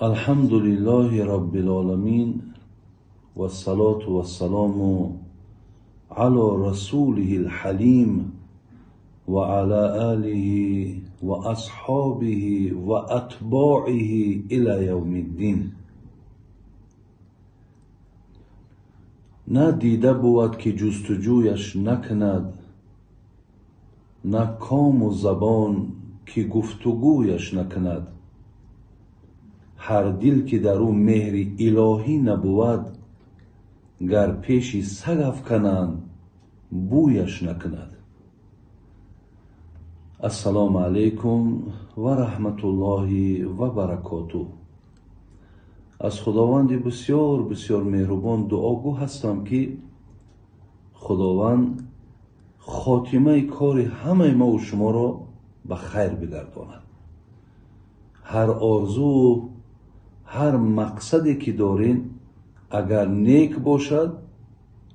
الحمد لله رب العالمين والصلاة والسلام على رسوله الحليم وعلى آله وأصحابه وأتباعه إلى يوم الدين. نه دیده بود که جستجویش نکند، نه کام و زبان که گفتگویش نکند. هر دل که در او مهر الهی نبود، گر پیش سگ افکنند بویش نکند. السلام علیکم و رحمت الله و برکاته. از خداوند بسیار بسیار مهربان دعاگو هستم که خداوند خاتمه کار همه ما و شما را به خیر بگرداند. هر آرزو، هر مقصدی که دارین اگر نیک باشد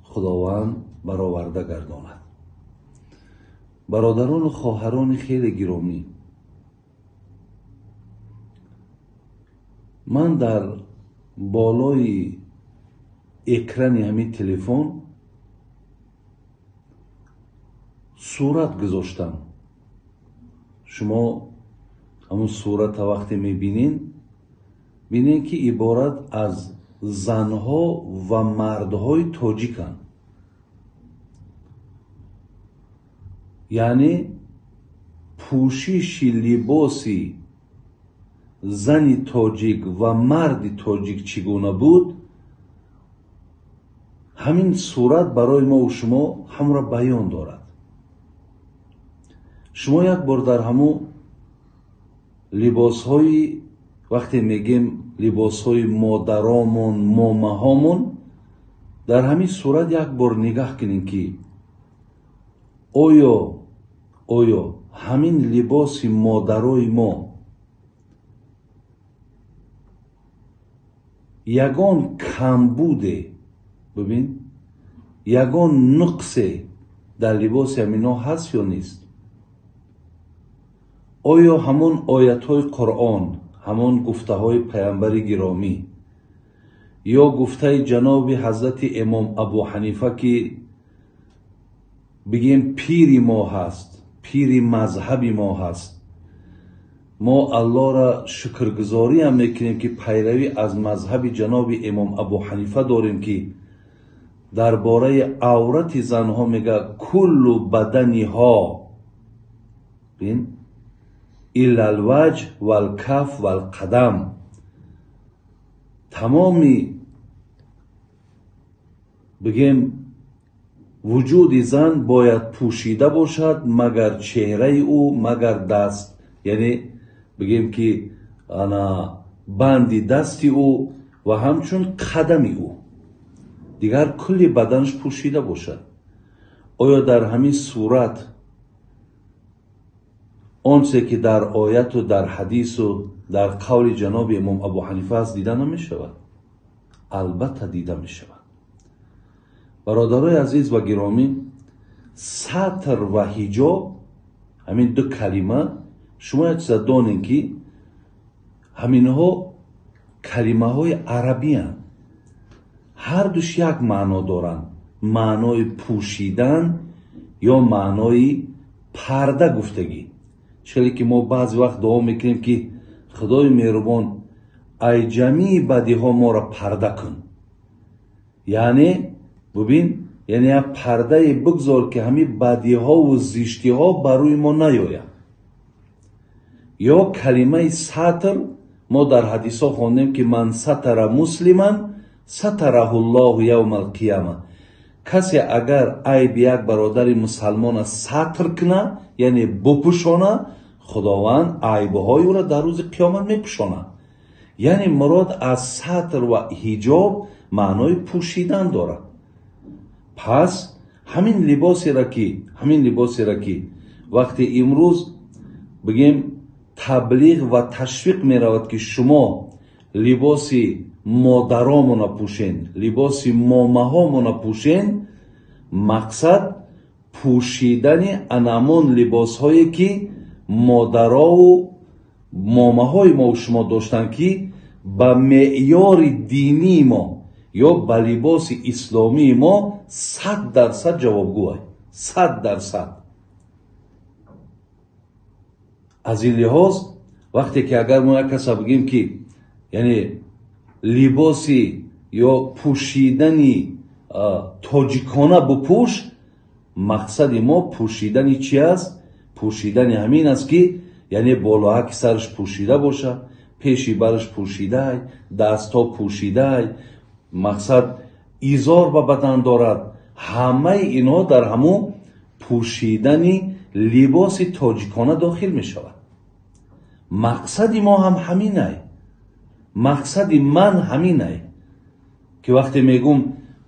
خداوند برآورده گرداند. برادران و خواهران خیلی گرامی، من در بالای اکران همین تلفن صورت گذاشتم. شما همون صورت وقتی میبینین، بینین که عبارت از زنها و مردهای تاجیکن. یعنی پوشش لباسی زن تاجیک و مرد تاجیک چگونه بود، همین صورت برای ما و شما هم را بیان دارد. شما یک بار در همو لباس های، وقتی میگیم لباس های مادرامون، ماماهامون، در همین صورت یک بار نگاه کنین که آیا همین لباس مادرای ما یگان کمبوده، ببین یگان نقصه در لباس همینا هست یا نیست؟ آیا همون آیت های قرآن، همون گفته های پیامبر گرامی یا گفته جناب حضرت امام ابو حنیفه که بگیم پیر ما هست، پیر مذهب ما هست، ما الله را شکرگزاری هم میکنیم که پیروی از مذهب جناب امام ابو حنیفه داریم که درباره عورت زنها میگه کل بدنها، ببین، الا الوجه والکف والقدم، تمامی بگیم وجود زن باید پوشیده باشد مگر چهره او، مگر دست، یعنی بگیم که انا بند دستی او و همچون قدم او، دیگر کلی بدنش پوشیده باشد. آیا در همین صورت آنچه که در آیت و در حدیث و در قول جناب امام ابو حنیفه است دیده نمی شود؟ البته دیده می شود. برادرای عزیز و گرامی، ستر و حجاب همین دو کلمه، شما یک چیز دانین که همینها کلمه های عربی هستند، هر دوش یک معنا دارند، معنای پوشیدن یا معنای پرده گفتگی. چلی که ما بعضی وقت دعا میکنیم که خدای مهربان ای جمیع بدی ها ما را پرده کن، یعنی ببین، یعنی یک پرده بگذار که همین بدی ها و زشتی ها بر روی ما نیاید. یا کلمه ستر ما در حدیث ها خواندیم که من ستر مسلما ستره الله یوم القیامه، کسی اگر عیب یک برادر مسلمان ستر کنه، یعنی بپوشانه، خداوند عیبهای او را در روز قیامت میپوشانه. یعنی مراد از ستر و حجاب معنای پوشیدن دارد. پس همین لباسی را که وقتی امروز بگیم تبلیغ و تشویق می رود که شما لباس مادرامون پوشین، لباس ماماهامون پوشین، مقصد پوشیدن انمون لباس هایی که مادرها و ماماهای ما و شما داشتن که ба меъёри динии мо ё ба либоси исломии мо 100% ҷавобгӯ, 100%. Аз ин лиҳоз вақте ки агар мо як каса бигем ки яъне либоси ё пӯшидани тоҷикона бупӯш, мақсади мо пӯшидани чи аст? Пӯшидани ҳамин аст ки яъне болоҳаки сараш пӯшида боша, пеши бараш пӯшидай, дастҳо пӯшидай, мақсад изор ба бадан дорад. Ҳамаи инҳо дар ҳамун пӯшидани либоси тоҷикона дохил мешавад. Мақсади мо ҳам ҳаминай, мақсади ман ҳаминай ки вақте мегӯм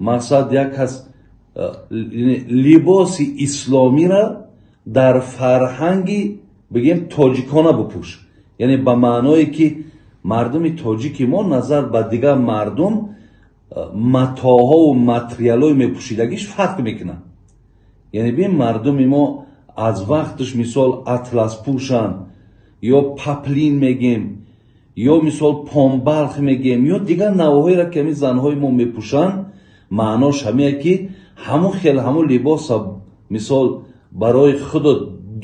мақсад як кас либоси исломиро дар фарҳанги бигем тоҷикона бупӯш, яъне ба маъное ки мардуми тоҷики мо назар ба дигар мардум матоҳову материалҳои мепӯшидагиш фарқ мекунад. Яъне бин мардуми мо аз вақташ мисол атлас пӯшанд ё паплин мегем ё мисол помбалх мегем ё дигар навъҳоеро ки ҳамин занҳои мо мепӯшанд, маънош ҳамие ки ҳамун хел ҳамун либоса мисол барои худо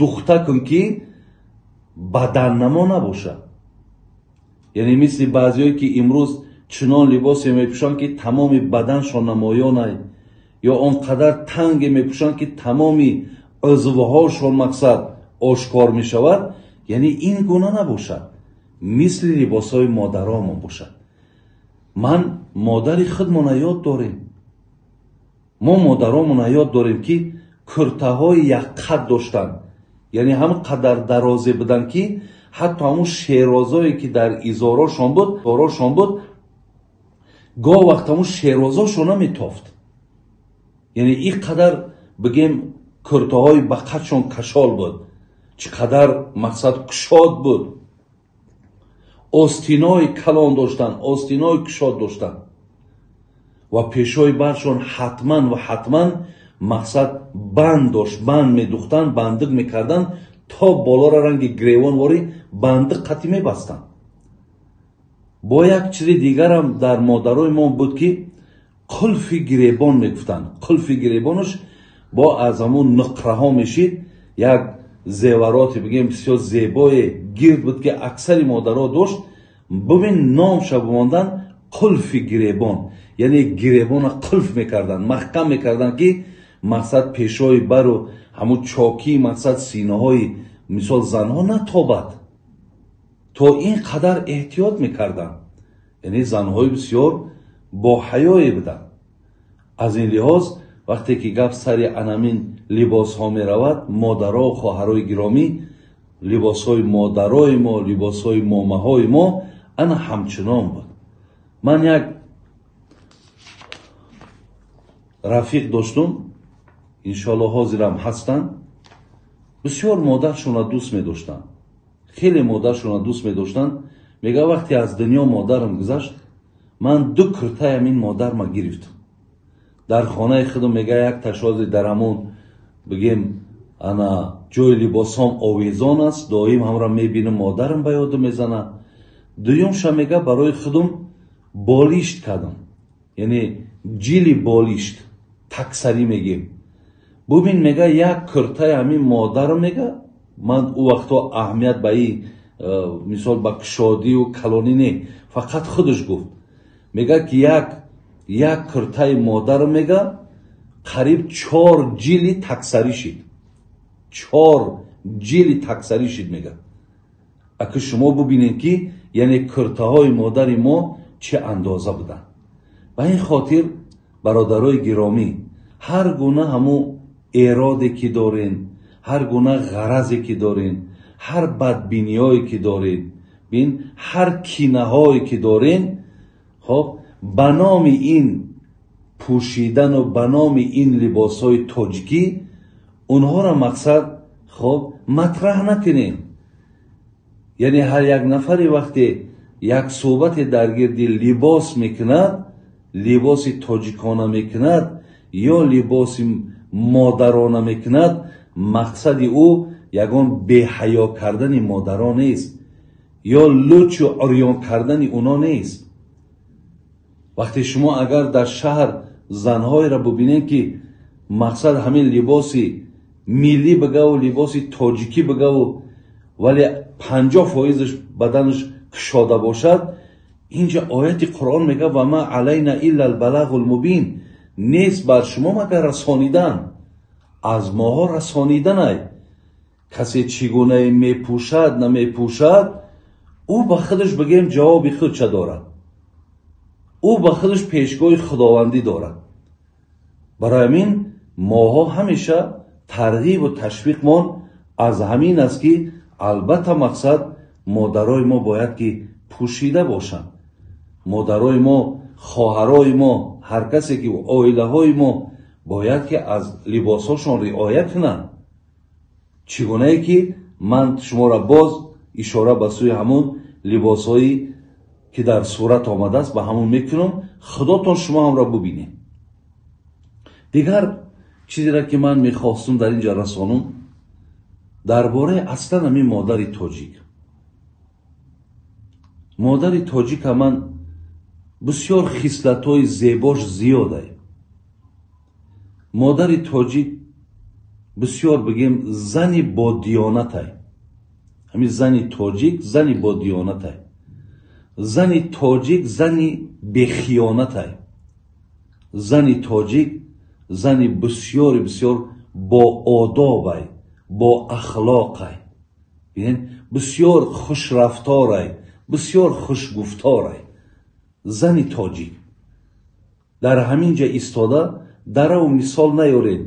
духта кун ки баданнамо набошад. Яъне мисли баъзеҳое ки имрӯз чунон либосе мепӯшанд ки тамоми баданшон намоёнай, ё он қадар танге мепӯшанд ки тамоми узвҳошон мақсад ошкор мешавад, яъне ин гуна набошад, мисли либосҳои модаромон бошад. Ман модари худмона ёд дорем, мо модаромона ёд дорем ки куртаҳои якқад доштанд, яъне ҳам қадар дарозе буданд ки ҳатто ҳамун шерозое ки дар изорошон буд, гоҳ вақт ҳамун шерозошон наметофт. Яъне ин қадар бигем куртаҳои ба қадшон кашол буд, чӣ қадар мақсад кушод буд, остинои калон доштанд, остинои кушод доштанд ва пешои баршон ҳатман ва ҳатман мақсад банд дошт, банд медухтанд, бандиқ мекарданд то болора ранги гревонворӣ бандиқ қатӣ мебастанд. Бо як чизи дигарам дар модарои мо буд ки қулфи гиребон мегуфтанд. Қулфи гиребонаш бо аз ҳамун нуқраҳо мешид, як зевароте бигем бисёр зебое гирд буд ки аксари модаро дошт. Бибин номша бимондан қулфи гиребон, яъне гиребона қулф мекарданд, маҳкам мекарданд ки мақсад пешои бару ҳамун чокии мақсад синаҳои мисол занҳо натобад. То ин қадар эҳтиёт мекарданд. Яъне занҳои бисёр боҳаёе буданд. Аз ин лиҳоз вақте ки гап сари анамин либосҳо меравад, модаро, хоҳарои гиромӣ, либосҳои модарои мо, либосҳои момаҳои мо ана ҳамчунон буд. Ман як рафиқ доштум, иншоалло ҳозирам ҳастанд, бисёр модаршонро дӯст медоштанд, хеле модаршонро дӯст медоштанд. Мега вақте аз дунё модарам гузашт, ман ду куртаи ҳамин модарма гирифтам. Дар хонаи худам мега як ташози дар ҳамон бигем ана ҷои либосҳом овезон аст, доим ҳамра мебинам, модарам ба ёдам мезанад. Дуюмша мега барои худам болишт кардам, яъне ҷили болишт таксарӣ мегем. Бубин мега як куртаи ҳамин модарам, мега ман ӯ вақтҳо аҳамият ба ин мисол ба кушодию калонӣ не, фақат худаш гуфт, мега ки як куртаи модарам мега қариб 4 ҷили таксарӣ шид, 4 ҷили таксарӣ шид. Мега аки шумо бубинед ки яъне куртаҳои модари мо чӣ андоза буданд. Ба ин хотир бародарои гиромӣ, ҳар гуна ҳамун эроде ки дорен, ҳар гуна ғаразе ки дорен, ҳар бадбиниҳое ки дорен, бин ҳар кинаҳое ки дорен, хоб ба номи ин пӯшидану ба номи ин либосҳои тоҷикӣ онҳоро мақсад хоб матраҳ накунем. Яъне ҳар як нафаре вақте як суҳбате дар гирди либос мекунад, либоси тоҷикона мекунад ё либоси модарона мекунад, мақсади ӯ ягон беҳаё кардани модарон нест ё лучу урён кардани уно нест. Вақте шумо агар дар шаҳр занҳоеро бубинед, ки мақсад ҳамин либоси миллӣ бигаву либоси тоҷикӣ бигаву, вале 50% баданаш кушода бошад, инҷа ояти Қуръон мегӯяд: ва ма алайна илла албалагул мубин. Нест бар шумо магар расонидан, аз моҳо расониданай. Касе чӣ гунае мепӯшад, намепӯшад, ӯ ба худаш бигем ҷавоби худша дорад, ӯ ба худаш пешгоҳи худовандӣ дорад. Барои ҳамин моҳо ҳамеша тарғибу ташвиқмон аз ҳамин аст, ки албатта мақсад модарои мо бояд ки пӯшида бошанд. Модарои мо, хоҳарои мо, ҳар касе ки оилаҳои мо бояд ки аз либосҳошон риоя кунанд. Чӣ гунае ки ман шуморо боз ишора ба сӯи ҳамун либосҳое ки дар сурат омадааст ба ҳамун мекунам, худотон шумо ҳамро бубинед. Дигар чизеро ки ман мехостум дар инҷа расонум, дар бораи аслан ҳамин модари тоҷик. Модари тоҷика ман бисёр хислатҳои зебош зиёдай. Модари тоҷик бисёр бигем зани бодиёнатай. Ҳамин зани тоҷик зани бодиёнатай. Зани тоҷик зани бехиёнатай. Зани тоҷик зани бисёри бисёр боодобай, боахлоқай. Бинед, бисёр хушрафторай, бисёр хушгуфторай. Зани тоҷик дар ҳамин ҷа истода дараву мисол наёред.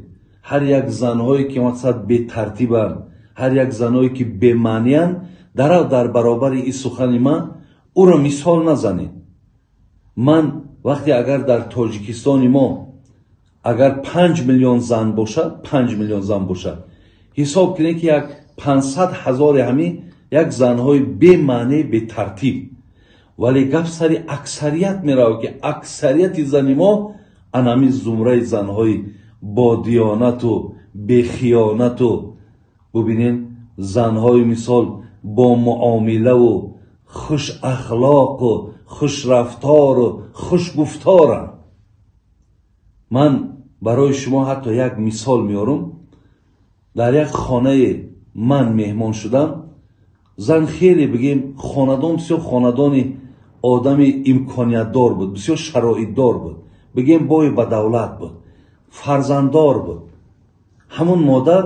Ҳар як занҳое ки мақсад бетартибанд, ҳар як занҳое ки бемаъниянд, дарав дар баробари ин сухани ман ӯро мисол назанед. Ман вақте агар дар Тоҷикистони мо агар 5 миллион зан бошад, 5 миллион зан бошад, ҳисоб кунед ки як 500 ҳазори ҳамин як занҳои бемаъне, бетартиб. Вале гап сари аксарият меравад, ки аксарияти зани мо ана ҳамин зумраи занҳои бодиёнату бехиёнату, бубинед, занҳои мисол бо муомилаву хушахлоқу хушрафтору хушгуфторанд. Ман барои шумо ҳатто як мисол меорам. Дар як хонаи ман меҳмон шудам. Зан хеле бигем хонадон бисёр хонадони одами имкониятдор буд, бисёр шароитдор буд, бигем бою ба давлат буд, фарзанддор буд. Ҳамун модар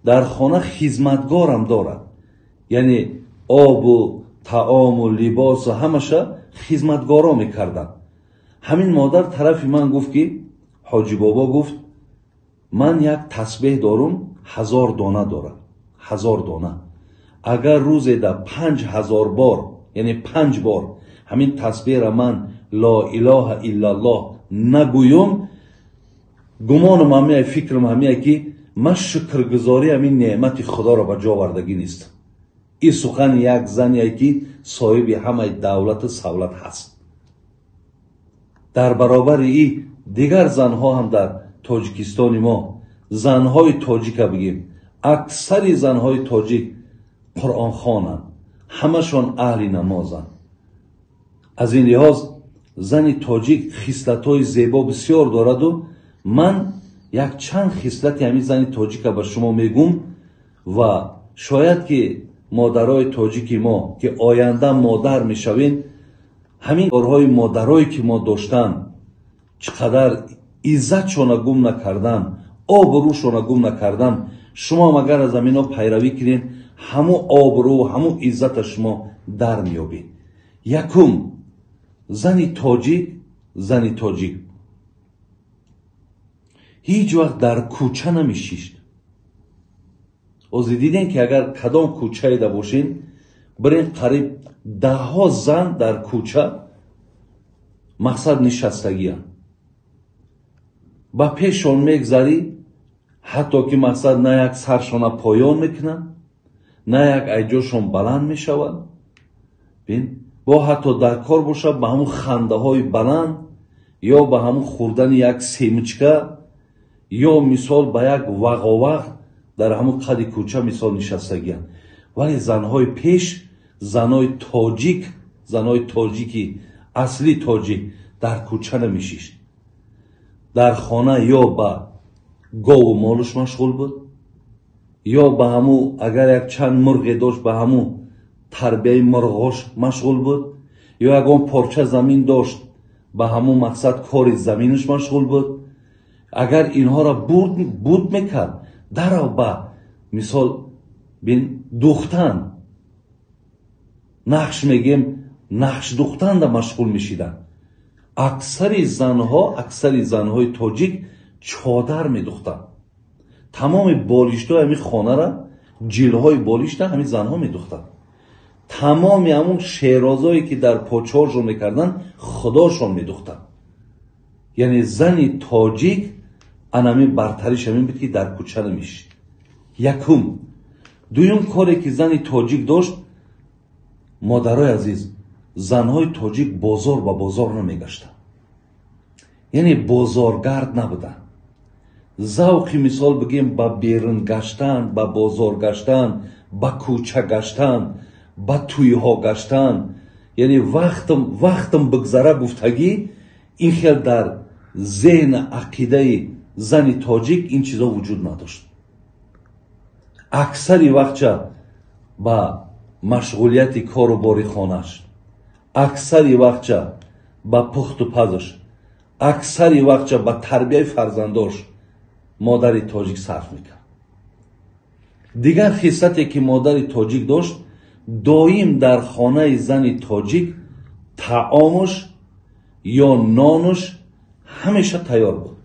дар хона хизматгорам дорад, яъне обу таому либосу ҳамаша хизматгоро мекарданд. Ҳамин модар тарафи ман гуфт ки ҳоҷи бобо, гуфт, ман як тасбеҳ дорум, 1000 дона дорам, 1000 дона. Агар рӯзе да 5000 бор, яъне 5 бор ҳамин тасбеҳра ман ло илоҳа иллаллоҳ нагӯюм, гумонам ҳамия, фикрам ҳамия ки ман шукргузорӣ ҳамин неъмати худоро ба ҷо овардагӣ нестам. Ин сухани як зане ки соҳиби ҳамаи давлату савлат ҳаст. Дар баробари ин дигар занҳо ҳам дар Тоҷикистони мо, занҳои тоҷика бигем, аксари занҳои тоҷик қуръонхонанд, ҳамашон аҳли намозанд. Аз ин лиҳоз зани тоҷик хислатҳои зебо бисёр дораду ман якчанд хислати ҳамин зани тоҷика ба шумо мегӯм ва шояд ки модарои тоҷики мо, ки оянда модар мешавем, ҳамин корҳои модарое ки мо доштан, чӣ қадар иззатшона гум накардан, обрӯшона гум накардан, шумо агар аз ҳамино пайравӣ кунед, ҳамун обрӯ, ҳамун иззата шумо дар меёбед. Якум, зани тоҷик, зани тоҷик ҳеҷ вақт дар кӯча намешишт. Ҳозир дидем ки агар кадом кӯчаеда бошед, бирен, қариб даҳҳо зан дар кӯча мақсад нишастагиянд. Ба пешшон мегзарӣ, ҳатто ки мақсад на як саршона поён мекунанд, на як айҷошон баланд мешавад. Бин, бо ҳатто дар кор бошад, ба ҳамун хандаҳои баланд ё ба ҳамун хӯрдани як семечка ё мисол ба як вағовағ дар ҳамун қади кӯча мисол нишастагиянд. Вале занҳои пеш занои тоҷик, занои тоҷики асли тоҷик дар кӯча намешишт. Дар хона ё ба гову молуш машғул буд, ё ба ҳаму агар як чанд мурғе дошт ба ҳаму тарбияи мурғош машғул буд, ё ягон порча замин дошт ба ҳамун мақсад кори заминаш машғул буд. Агар инҳоро буд мекард, дарав ба мисол бин духтан, нақш мегем, нақш духтанда машғул мешиданд. Аксари занҳо, аксари занҳои тоҷик чодар медухтанд. Тамоми болиштҳои ҳамин хонара, ҷилҳои болишта ҳамин занҳо медухтанд. Тамоми ҳамун шерозое ки дар почоҳошон мекарданд, худошон медухтанд. Яъне зани тоҷик анами бартариш ҳамин буд, ки дар кӯча намешид. Якум. Дуюм коре ки зани тоҷик дошт, модарои азиз, занҳои тоҷик бозор ба бозор намегаштанд. Яъне бозоргард набуданд. Завқи мисол бигем ба берун гаштан, ба бозор гаштан, ба кӯча гаштан, ба тӯйҳо гаштан, яъне вақтам бигзара гуфтагӣ, ин хел дар зеҳн ақидаи зани тоҷик ин чизо вуҷуд надошт. Аксари вақтча ба машғулияти кору бори хонаш, аксари вақтча ба пухту пазаш, аксари вақтча ба тарбияи фарзандош модари тоҷик сарф мекард. Дигар хислате ки модари тоҷик дошт, доим дар хонаи зани тоҷик таомуш ё нонуш ҳамеша тайёр буд.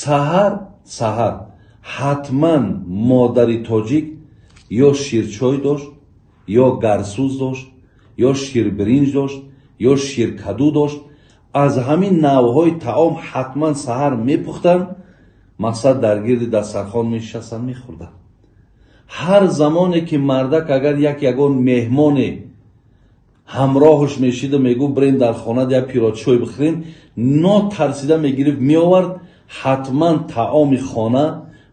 Саҳар саҳар ҳатман модари тоҷик ё ширчой дошт, ё гарсӯз дошт, ё ширбиринҷ дошт, ё ширкаду дошт. Аз ҳамин навъҳои таом ҳатман саҳар мепухтанд, мақсад дар гирди дастархон мешишастанд, мехӯрданд. Ҳар замоне ки мардак агар як ягон меҳмоне ҳамроҳаш мешиду мегуфт бирем дар хона як пиёла чой бихӯрем, нотарсида мегирифт, меовард, ҳатман таоми хона,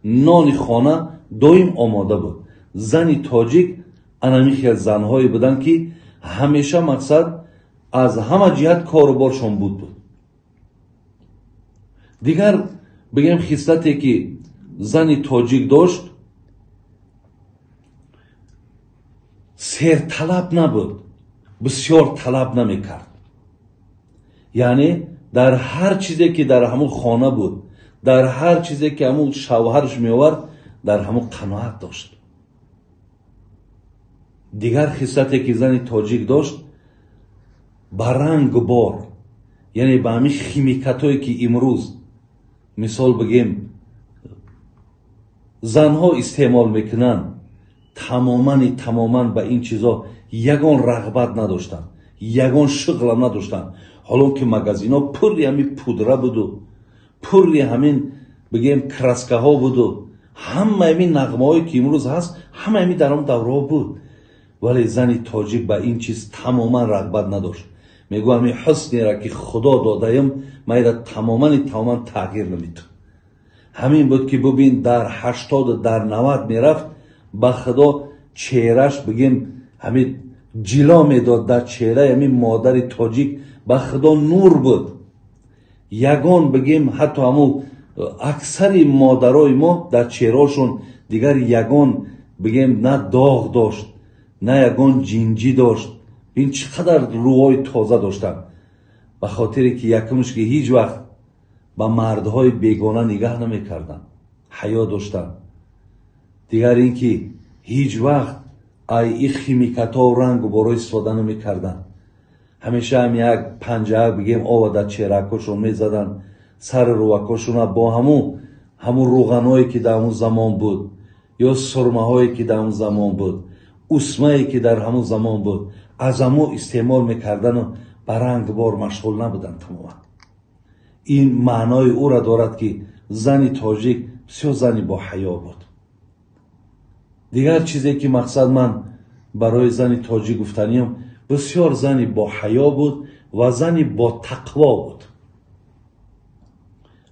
нони хона доим омода буд. Зани тоҷик анами хел занҳое буданд, ки ҳамеша мақсад аз ҳама ҷиҳат кору боршон буд. Дигар бигем хислате ки зани тоҷик дошт, серталаб набуд, бисёр талаб намекард. Яъне дар ҳар чизе ки дар ҳамун хона буд, дар ҳар чизе ки ҳамун шавҳарш меовард, дар ҳамун қаноат дошт. Дигар хислате ки зани тоҷик дошт, ба рангу бор, яъне ба ҳамин химикатое ки имрӯз мисол бигем занҳо истеъмол мекунанд, тамоман ба ин чизо ягон рағбат надоштанд, ягон шуғлам надоштанд. Ҳолон ки магазинҳо пурри ҳамин пудра буду, пурри ҳамин бигем краскаҳо буду, ҳама ҳамин нағмаҳое ки имрӯз ҳаст, ҳама ҳамин дар он давраҳо буд. Вале зани тоҷик ба ин чиз тамоман рағбат надошт. Мегӯ ҳамин ҳуснеро ки худо додаем, ман инро тамоман тағйир намедиҳам. Ҳамин буд ки бубин дар 80 дар 90 мерафт, ба худо чеҳраш бигем ҳамин ҷило медод дар чеҳраи ҳамин модари тоҷик, ба худо нур буд. Ягон бигем ҳатто ҳамун аксари модарои мо дар чеҳраҳошон дигар ягон бигем на доғ дошт, на ягон ҷинҷӣ дошт. Бин чӣ қадар рӯҳои тоза доштанд. Ба хотире ки якумш ки ҳеҷ вақт ба мардҳои бегона нигаҳ намекарданд, ҳаё доштанд. Дигар ин ки ҳеҷ вақт ай и химикатҳо рангу боро истифода намекарданд. Ҳамеша ҳам як панҷаак бигем ова дар чеҳракҳошон мезаданд, сари рӯвакҳошона бо ҳамун рӯғаное ки дар ҳамун замон буд, ё сурмаҳое ки дар ҳамун замон буд, усмае ки дар ҳамун замон буд, аз ҳамун истеъмол мекардану ба рангбор машғул набуданд тамоман. Ин маънои ӯра дорад ки зани тоҷик бисёр зани боҳаё буд. Дигар чизе ки мақсад ман барои зани тоҷик гуфтаниям, бисёр зани боҳаё буд ва зани ботақво буд.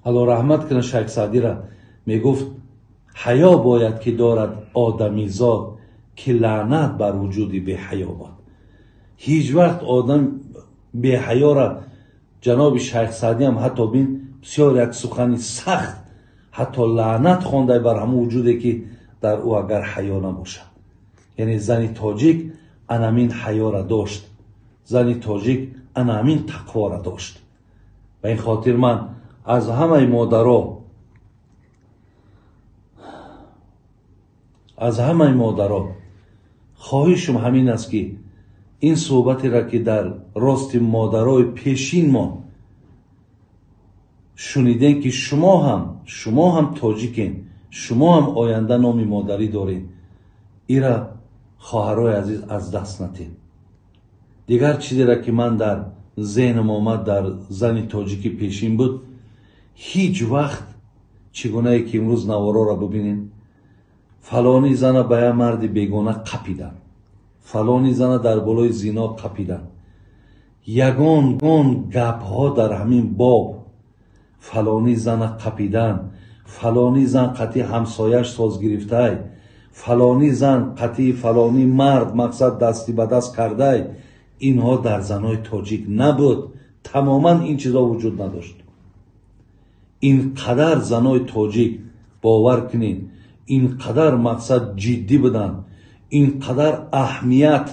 Алло раҳмат кунад Шайх Саъдира, мегуфт ҳаё бояд ки дорад одамизод, ки лаънат бар вуҷуди беҳаё бод. Ҳеҷ вақт одам беҳаёра, ҷаноби Шайх Саъдӣ ҳам ҳатто бин бисёр як сухани сахт, ҳатто лаънат хондай бар ҳамон вуҷуде ки дар ӯ агар ҳаё набошад. Яъне зани тоҷик анамин ҳаёра дошт, зани тоҷик анамин тақвора дошт. Ба ин хотир ман аз ҳамаи модаро, аз ҳамаи модаро хоҳишум ҳамин аст ки ин суҳбатеро ки дар рости модарои пешин мо шунидем, ки шумо ҳам тоҷикен, шумо ҳам оянда номи модарӣ доред, ира хоҳарои азиз аз даст натед. Дигар чизеро ки ман дар зеҳнам омад дар зани тоҷики пешин буд, ҳеҷ вақт чӣ гунае ки имрӯз навороро бибинем, фалони зана ба як марди бегона қапиданд, фалони зана дар болои зино қапиданд, ягон гапҳо дар ҳамин боб, фалони зана қапидан, фалони зан қатъи ҳамсояш соз гирифтай, фалони зан қатъи фалони мард мақсад дасти ба даст кардай, инҳо дар занои тоҷик набуд. Тамоман ин чизо вуҷуд надошт. Ин қадар занои тоҷик, бовар кунед, ин қадар мақсад ҷиддӣ буданд, ин қадар аҳамият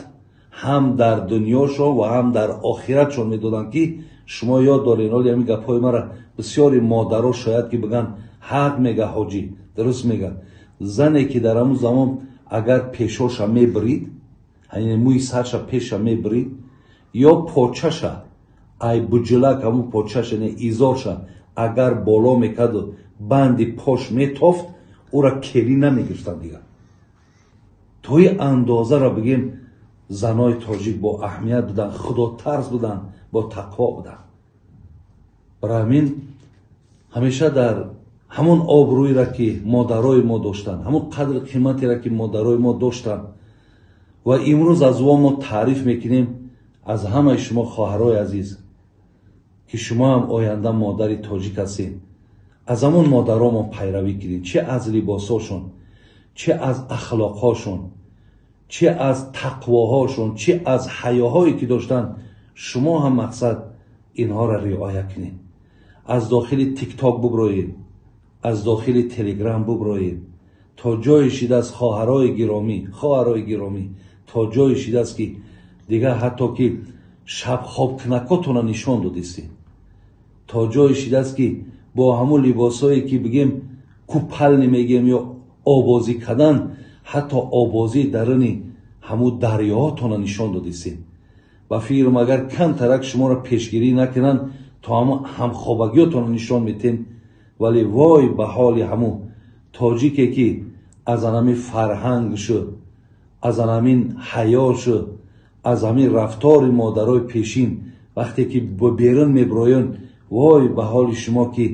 ҳам дар дунёшон ва ҳам дар охиратшон медоданд ки шумо ёд доред, ҳоли ҳамин гапҳои мара бисёри модаро шояд ки бигӯянд ҳақ мега ҳоҷӣ, дуруст мега. Зане ки дар ҳамун замон агар пешоша мебирид, яъне мӯи сарша пеша мебирид, ё почаша, ай буҷулак ҳамун почаша, яъне изорша агар боло мекарду банди пош метофт, ӯра келӣ намегирифтанд дигар. То ин андозаро бигем занои тоҷик бо аҳамият буданд, худотарс буданд, бо тақво буданд. Барои ҳамин ҳамеша дар ҳамон обрӯеро ки модарои мо доштанд, ҳамон қадру қиматеро ки модарои мо доштанд ва имрӯз аз во мо таъриф мекунем, аз ҳамаи шумо хоҳарои азиз ки шумо ҳам оянда модари тоҷик ҳастед, аз ҳамон модаро мо пайравӣ кунед, чӣ аз либосҳошон, чӣ аз ахлоқҳошон, чӣ аз тақвоҳошон, чӣ аз ҳаёҳое ки доштанд, шумо ҳам мақсад инҳоро риоя кунед. Аз дохили тикток буброед, аз дохили телеграм буброед, то ҷое шидааст хоҳарои гиромӣ, хоҳарои гиромӣ, то ҷое шидааст ки дигар ҳатто ки шабхобкунакотона нишон додистед, то ҷое шидааст ки бо ҳамун либосҳое ки бигем купални мегем ё обозӣ кардан, ҳатто обозии даруни ҳамун дарёҳотона нишон додистед. Ба фикрам агар камтарак шуморо пешгирӣ накунанд, то ҳамун ҳамхобагиётонро нишон метен. Вале вой ба ҳоли ҳамун тоҷике ки аз анамин фарҳанг шуд, аз анамин ҳаё шуд, аз ҳамин рафтори модарои пешин вақте ки берун меброянд, вой ба ҳоли шумо ки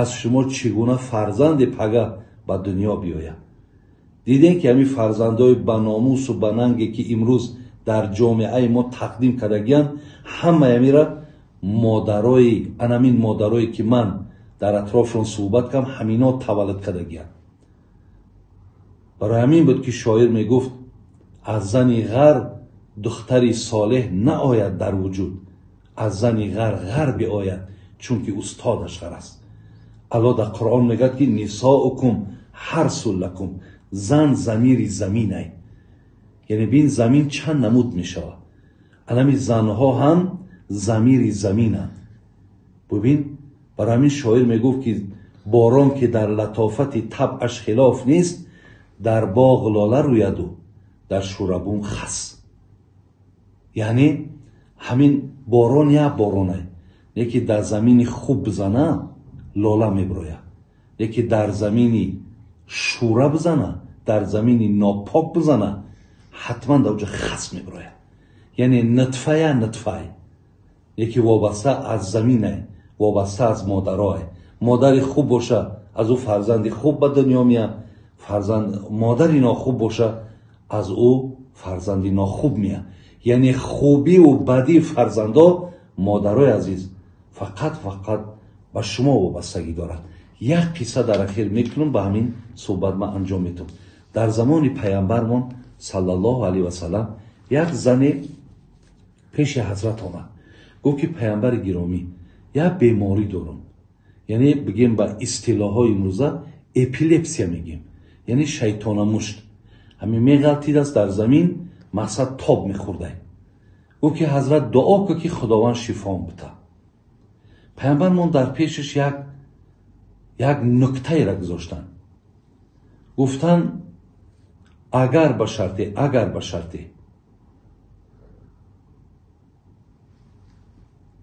аз шумо чӣ гуна фарзанде пага ба дунё биёяд. Дидем ки ҳамин фарзандои ба номусу ба нанге ки имрӯз дар ҷомеаи мо тақдим кардагиянд, ҳамаи ҳамира модарои анамин модарое ки ман дар атрофшон суҳбат кардам, ҳамино таваллуд кардагиянд. Барои ҳамин буд ки шоир мегуфт: аз зани ғар духтари солеҳ наояд дар вуҷуд, аз зани ғар ғар биояд, чунки устодаш ғар аст. Аллоҳ дар Қуръон мегӯяд ки нисоукум ҳарсун лакум, зан замири заминай. Яъне бин замин чанд намуд мешавад, анами занҳо ҳам замири заминанд. Бубин, барои ҳамин шоир мегуфт ки борон ки дар латофати табъаш хилоф нест, дар боғ лола рӯяду дар шӯрабум хас. Яъне ҳамин борон як боронай, леки дар замини хуб бизана лола меброяд, леки дар замини шӯра бизана, дар замини нопок бизана, ҳатман дар оҷа хас меброяд. Яъне нутфая нутфай, леки вобаста аз заминай, вобаста аз модарой. Модари хуб боша, аз ӯ фарзанди хуб ба дунё меяд, фарзанд модари нохуб боша, аз ӯ фарзанди нохуб меяд. Яъне хубиву бадии фарзандо, модарои азиз, фақат ба шумо вобастагӣ дорад. Як қисса дар ахир мекунам, ба ҳамин суҳбат ман анҷом метавам. Дар замони паямбармон Саллаллоҳу алайҳи васаллам як зане пеши ҳазрат омад, гуфт ки паямбари гиромӣ, як беморӣ дорам, яъне бигем ба истилоҳҳои имрӯза эпилепсия мегем, яъне шайтона мушт, ҳамин меғалтидааст дар замин, мақсад тоб мехӯрдай. Гуфт ки ҳазрат дуо кун ки Худованд шифоам бита. Паямбармон дар пешаш як нуктаеро гузоштанд. Гуфтанд агар ба шарте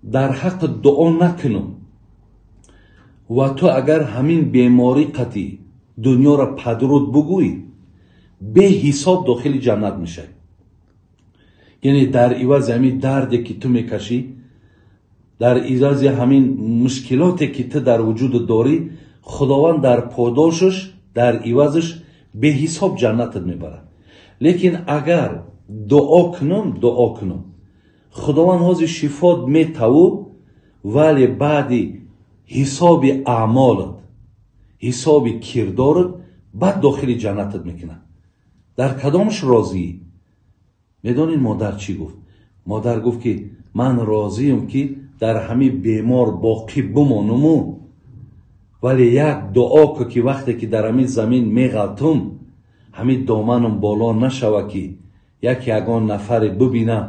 дар ҳаққ дуо накунам ва ту агар ҳамин беморӣ қатӣ дунёро падруд бугӯӣ, беҳисоб дохили ҷаннат мешавӣ. Яъне дар ивази ҳамин дарде ки ту мекашӣ, дар ивази ҳамин мушкилоте ки ту дар вуҷудат дорӣ, Худованд дар подошаш, дар ивазаш беҳисоб ҷаннатат мебарад. Лекин агар дуо кунам, Худованд ҳозир шифот метаву, вале баъди ҳисоби аъмолат, ҳисоби кирдорат, баъд дохили ҷаннатат мекунад. Дар кадомаш розӣ? Медонед модар чӣ гуфт? Модар гуфт ки ман розиям ки дар ҳамин бемор боқӣ бимонуму, вале як дуо кун ки вақте ки дар ҳамин замин меғалтум, ҳамин доманам боло нашава ки яке ягон нафаре бибина,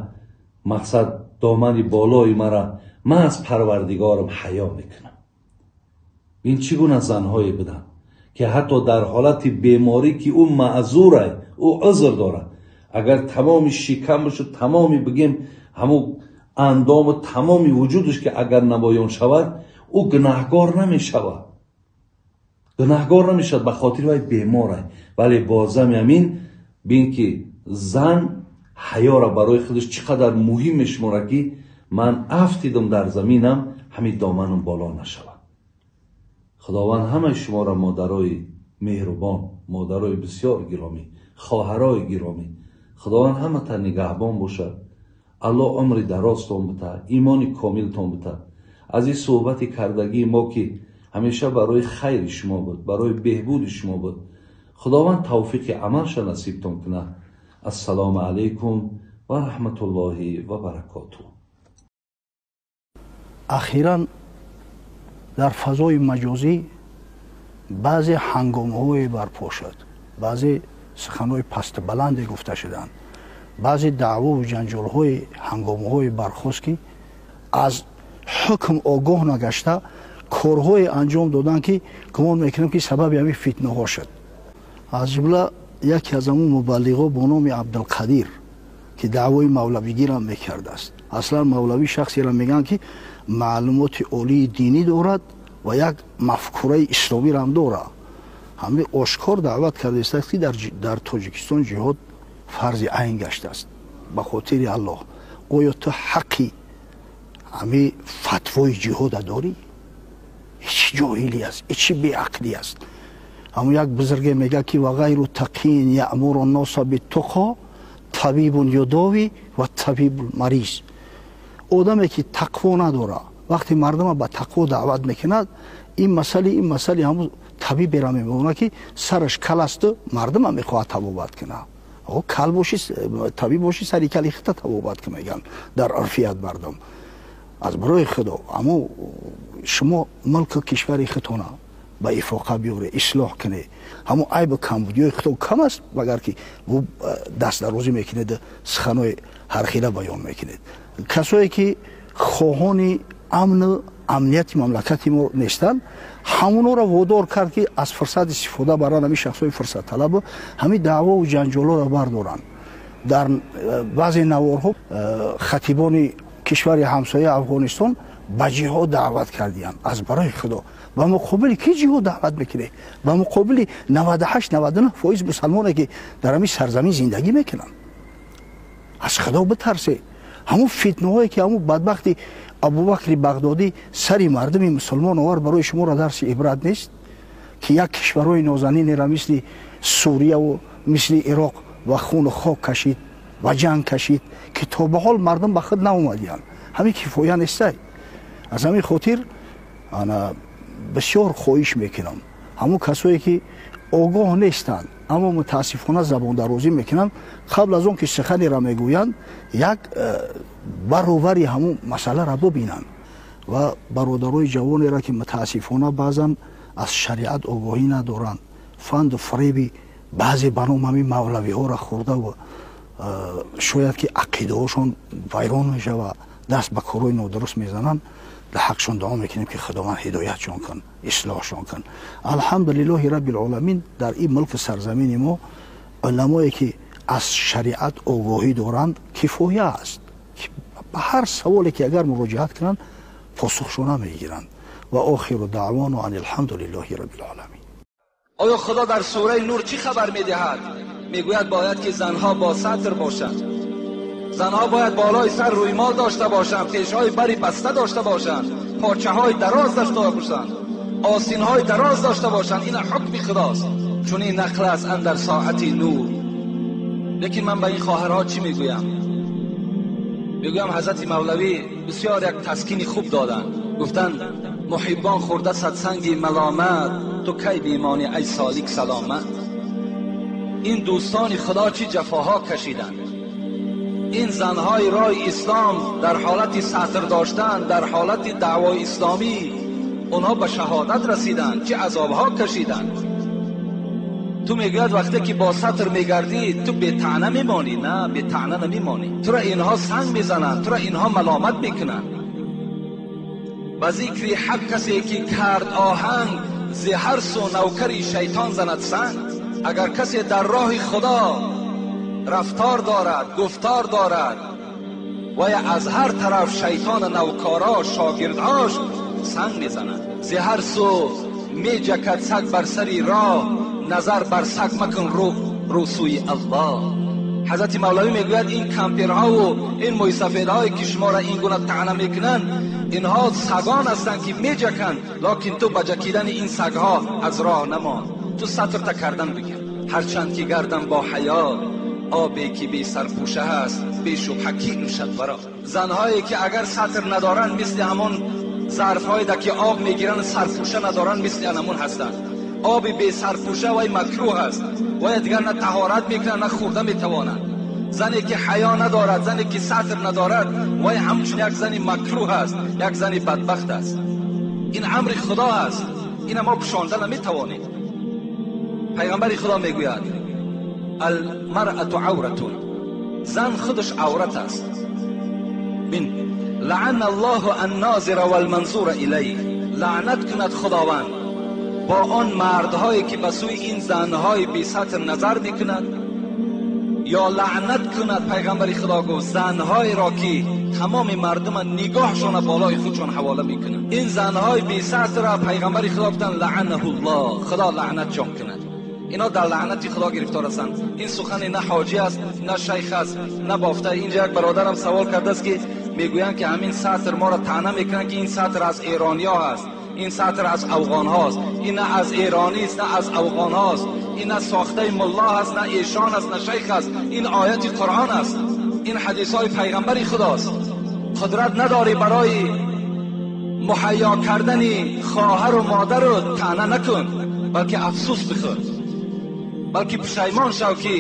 мақсад домани болои мара, ман аз Парвардигорам ҳаё мекунам. Ин чӣ гуна занҳое буданд ки ҳатто дар ҳолати беморӣ ки ӯ маъзура, ӯ узр дорад, агар тамоми шикамашу тамоми бигем ҳамун андому тамоми вуҷудаш ки агар намоён шавад, ӯ гунаҳгор намешавад. Гунаҳгор намешавад ба хотири вай бемора. Вале бозами ҳамин бин ки зан ҳаёра барои худаш чӣ қадар муҳим мешуморад ки ман афтидам дар заминам, ҳамин доманам боло нашавад. Худованд ҳамаи шуморо модарои меҳрубон, модарои бисёр гиромӣ, хоҳарои гиромӣ, Худованд ҳамата нигаҳбон бошад. Аллоҳ умри дарозтон бита, имони комилтон бита. Аз ин суҳбати кардагии мо ки ҳамеша барои хайри шумо буд, барои беҳбуди шумо буд, Худованд тавфиқи амалша насибтон кунад. Ассалому алайкум ва раҳматуллоҳи ва баракотуҳ. Ахиран дар фазои маҷозӣ баъзе ҳангомҳое барпо шуд, баъзе суханҳои пастбаланде гуфта шуданд, баъзе даъвову ҷанҷолҳои ҳангомҳое бархост ки аз ҳукм огоҳ нагашта корҳое анҷом доданд ки гумон мекунам ки сабаби ҳамин фитнаҳо шуд. Аз ҷумла яке аз ҳамун мубаллиғо бо номи Абдулқадир ки даъвои мавлавигирам мекардааст. Аслан мавлавӣ шахсеро мегӯянд ки маълумоти олии динӣ дорад ва як мафкураи исломиро ҳам дорад. Ҳамин ошкор даъват кардааст ки дар Тоҷикистон ҷиҳод фарзи айн гаштааст. Ба хотири Аллоҳ, оё ту ҳаққи ҳамин фатвои ҷиҳода дорӣ? Ҳеҷ ҷоҳилӣ аст, ҳеҷ беақлӣ аст. Ҳамун як бузурге мегӯяд ки ва ғайру тақин яъмуру носа биттуқо табибун юдови ва табибул мариз. Одаме ки тақво надорад, вақте мардума ба тақво даъват мекунад, ин масъали ҳамун табиберо мемонад ки сараш кал асту мардума мехоҳад табобат кунад. Кал боши, табиб боши, сари кали хита табобат кун, мегӯянд дар урфият мардум. Аз барои Худо, аммо шумо мулку кишвари худтона ба ифоқа биёре, ислоҳ кунед. Ҳамон айбу камбудиҳои худтон кам аст, магар ки бу дастдарозӣ мекунед, суханҳои ҳархела баён мекунед. Касое ки хоҳони амну амнияти мамлакати мо нестанд, ҳамонҳоро водор кард ки аз фурсат истифода баранд, ҳамин шахсҳои фурсатталабу ҳамин даъвову ҷанҷолҳоро бардоранд. Дар баъзе наворҳо хатибони кишвари ҳамсоя Афғонистон ба ҷиҳод даъват кардиянд. Аз барои Худо, ба муқобили ки ҷиҳод даъват мекунед? Ба муқобили 98-99% мусалмоне ки дар ҳамин сарзамин зиндагӣ мекунанд. Аз Худо битарсед. Ҳамун фитнаҳое ки ҳамун бадбахти Абубакри Бағдодӣ сари мардуми мусулмон овард, барои шуморо дарси ибрат нест ки як кишварҳои нозанинеро мисли Сурияву мисли Ироқ ва хуну хок кашид ва ҷанг кашид ки то ба ҳол мардум ба худ наомадиянд. Ҳамин кифоя нестай. Аз ҳамин хотир ана бисёр хоҳиш мекунам ҳамун касое ки огоҳ нестанд, аммо мутаассифона забондарозӣ мекунанд. Қабл аз он ки суханеро мегӯянд, як баровари ҳамун масъаларо бибинанд. Ва бародарои ҷавонеро ки мутаассифона баъзан аз шариат огоҳӣ надоранд, фанду фреби баъзе ба ном ҳамин мавлавиҳоро хӯрда ва шояд ки ақидаҳошон вайрон мешавад, даст ба корҳои нодуруст мезананд, дар ҳақшон дуо мекунем ки Худованд ҳидоятшон кун, ислоҳшон кун. Алҳамдулиллоҳи раббил оламин, дар ин мулки сарзамини мо уламое ки аз шариат огоҳӣ доранд кифоя аст. Ба ҳар саволе ки агар муроҷиат кунанд, посухшона мегиранд. Ва охиру даъвоно ан алҳамдулиллоҳи раббил оламин. Оё Худо дар сураи Нур чӣ хабар медиҳад? Мегӯяд бояд ки занҳо бо сатр бошанд, занҳо бояд болои сар рӯймол дошта бошанд, пешҳои бари баста дошта бошанд, порчаҳои дароз дошта бошанд, осинҳои дароз дошта бошанд. Ин ҳукми Худост. Чунин нақл аст андар соати нур. Лекин ман ба ин хоҳарҳо чӣ мегӯям? Мегӯям ҳазрати Мавлавӣ бисёр як таскини хуб доданд. Гуфтанд муҳиббон хӯрда садсанги маломат, ту кай бимонӣ ай солик саломат. Ин дӯстони Худо чӣ ҷафоҳо кашиданд. Ин занҳои роҳи ислом дар ҳолати сатр доштан, дар ҳолати даъвои исломӣ онҳо ба шаҳодат расиданд, чӣ азобҳо кашиданд. Ту мегӯяд вақте ки бо сатр мегардӣ ту бетаъна мемонӣ. На, бетаъна намемонӣ. Тура инҳо санг мезананд, тура инҳо маломат мекунанд. Ба зикри ҳақ касе ки кард оҳанг, зи ҳар су навкари шайтон занад санг. Агар касе дар роҳи Худо рафтор дорад, гуфтор дорад, ва аз ҳар тараф шайтон навкаро, шогирдҳош санг мезанад. Зи ҳар су меҷакад саг бар сари роҳ, назар бар саг макун, рӯ сӯи Аллоҳ. Ҳазрати Мавлавӣ мегӯяд ин кампирҳову ин мӯйсафедҳое ки шуморо ин гуна таъна мекунанд, инҳо сагон ҳастанд ки меҷаканд, лекин ту ба ҷакидани ин сагҳо аз роҳ намон, ту сатрта кардан бигир. Ҳарчанд ки гардам бо ҳаё, обе ки бе сарпӯша ҳаст, бешубҳа ки нӯшад варо. Занҳое ки агар сатр надоранд, мисли ҳамон зарфҳое ки об мегиранд сарпӯша надоранд, мисли ҳамон ҳастанд. Оби бе сарпӯша вай макрӯҳ аст, вай дигар на таҳорат мекунад, на хӯрда метавонад. Зане ки ҳаё надорад, зане ки сатр надорад, вай ҳамчун як зани макрӯҳ аст, як зани бадбахт аст. Ин амри Худо аст, ина мо пӯшонда наметавонем. Пайғамбари Худо мегӯяд алмаръату авратун, зан худаш аврат аст. Бин, лаъана Аллоҳу аннозира валманзура илайҳ, лаънат кунад Худованд бо он мардҳое ки ба сӯи ин занҳои бесатр назар мекунад, ё лаънат кунад пайғамбари Худо гуфт занҳоеро ки тамоми мардума нигоҳшона болои худшон ҳавола мекунанд. Ин занҳои бесатрро пайғамбари Худо гуфтанд лаъанаҳу Аллоҳ, Худо лаънатшон кунад. Ино дар лаънати Худо гирифтор ҳастанд. Ин сухане на ҳоҷӣ аст, на шайх аст, на бофта. Инҷа як бародарам савол кардааст ки мегӯянд ки ҳамин сатр моро таъна мекунанд ки ин сатр аз эрониҳо аст, ин сатр аз афғонҳост. Ин на аз эронист, на аз афғонҳост, ин на сохтаи мулло аст, на эшон аст, на шайх аст. Ин ояти Қуръон аст, ин ҳадисҳои пайғамбари Худост. Қудрат надорӣ барои муҳайё кардани хоҳару модару таъна накун, балки афсӯс бихӯр, балки пушаймон шав ки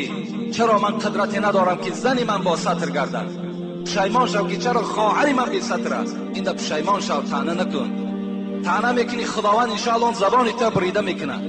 чаро ман қудрате надорам ки зани ман бо сатр гардад. Пушаймон шав ки чаро хоҳари ман бесатр аст. Инда пушаймон шав, таъна накун. Таъна мекунӣ, Худованд иншоаллоҳ забони ту бурида мекунад.